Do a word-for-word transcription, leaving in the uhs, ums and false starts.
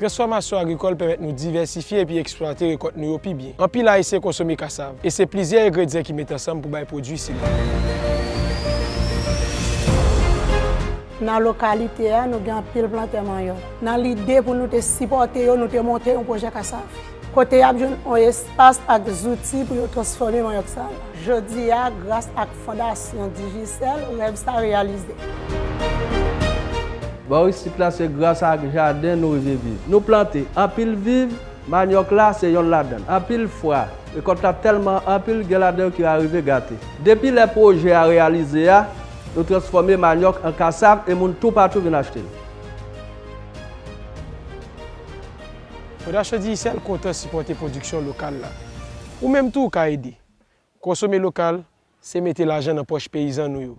Transfòmasyon agrikòl pèmèt nou divèsifye epi eksplwate rekòt nou yo pi byen. Anpil Ayisyen konsome kasav, e se plizyè engredyan ki met ansanm pou bay pwodui sila. Nan lokalite a, nou gen anpil plantè manyòk. Nan lide pou nou te sipòte yo, nou te monte yon pwojè kasav, kote y ap jwenn yon espas ak zouti pou yo transfòme manyòk sa a. Jodi a, gras ak Fondasyon Digicel, rèv sa a reyalize. Bò isit la, se gras ak jaden nou rive viv. Nou plante anpil viv, manyòk la se yonn ladan l. Anpil fwa, rekòt la tèlman anpil, gen ladan yo ki arive gate. Depi lè pwojè a reyalize a, nou transfòme manyòk an kasav e moun toupatou vin achte l. Fondasyon Digicel kontan sipòte pwodiksyon lokal la. Ou menm tou ou ka ede. Konsome lokal, se mete lajan nan pòch peyizan nou yo.